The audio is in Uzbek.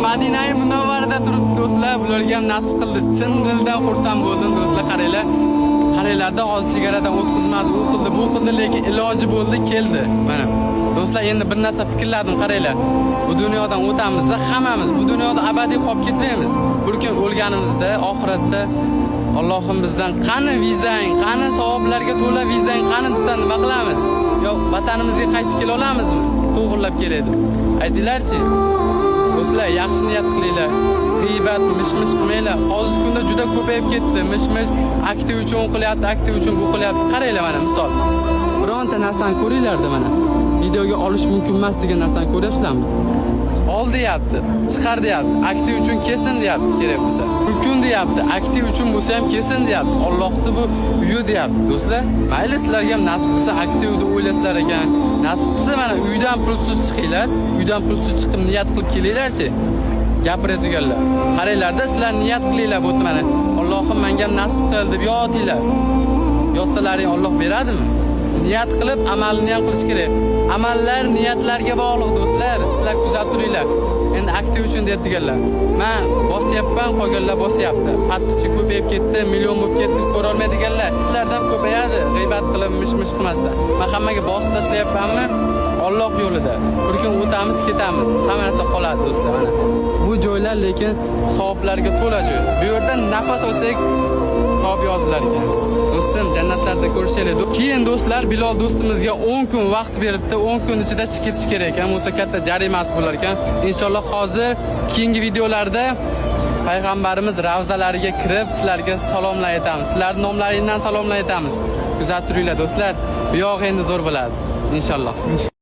Madinai Munavvarada turibdi, do'stlar. Bularga ham nasib qildi. Chin dildan xursand bo'ldim, do'stlar. Qaranglar. Qaranglarda, hozir chegaradan o'tkazmadi, u qildi, bu qildi, lekin iloji bo'ldi, keldi. Mana. Do'stlar, endi bir narsa fikrladim, qaranglar. Bu dunyodan o'tamiz, hammamiz bu dunyoda abadiy qolib ketmaymiz. Bir kun o'lganimizda, oxiratda Allohim bizdan qani vizang, qani savoblarga to'la vizang, qani desa, nima qilamiz? Yo vatanimizga qaytib kela olamizmi? To'g'irlab keladi. Aytinglarchi. Do'stlar, yaxshi niyat qilinglar. G'iybat, mish-mish qilmanglar. Hozirgi kunda juda ko'payib ketdi. Mish-mish aktiv uchun qilyapti, aktiv uchun bu qilyapti. Qaranglar, mana misol. Bironta narsani ko'ringlarda, mana. Videoga olish mumkin emas degan narsani ko'ryapsizlarmi? Ol deyapti, chiqar deyapti, aktiv uchun kelsin deyapti kerak bo'lsa. Mumkin deyapti, aktiv uchun bo'lsa ham kelsin deyapti. Allohni bu uyi deyapti, do'stlar. Mayli, sizlarga ham nasib qilsa, aktiv deb o'ylasizlar ekan. Nasib qilsa, mana uydan pulsiz chiqinglar, uydan pulsiz chiqib niyat qilib kelinglarchi. Gapiradiganlar. Qaranglarda, sizlar niyat qilinglar bu mana. Allohim, menga ham nasib qil deb yotinglar. Yotsalaring, Alloh beradimi? Niyat qilib amalni ham qilish kerak. Amallar niyatlarga bog'liq, do'stlar. Sizlar kuzatib turinglar. Endi aktiv uchun deyaptiganlar. Men bosyapman, qolganlar bosyapti. Подписчик ko'payib ketdi, million bo'lib ketdi, ko'ra olmaydiganlar. Sizlardan ko'payadi, g'iybat qilib, mish-mish qilmasdan. Men hammaga bosib tashlayapmanmi? Alloh yo'lida. Bir kun o'tamiz, ketamiz. Hamma narsa qoladi, do'stlar, mana. Bu joylar lekin savoblarga to'la joy. Bu yerda nafas olsak, savob yozilar ekan. Do'stim, jannatlarda ko'rishaylik. Keyin, do'stlar, Bilol do'stimizga 10 kun vaqt beribdi. 10 kun ichida chiqib ketish kerak ekan. Bo'lsa, katta jarimasi bo'lar ekan. Inshaalloh, hozir keyingi videolarda payg'ambarimiz ravzalariga kirib, sizlarga salomlar aytamiz. Sizlarning nomlaringdan salomlar aytamiz. Kuzatib turinglar, do'stlar. Bu yoq endi zo'r bo'ladi. Inshaalloh.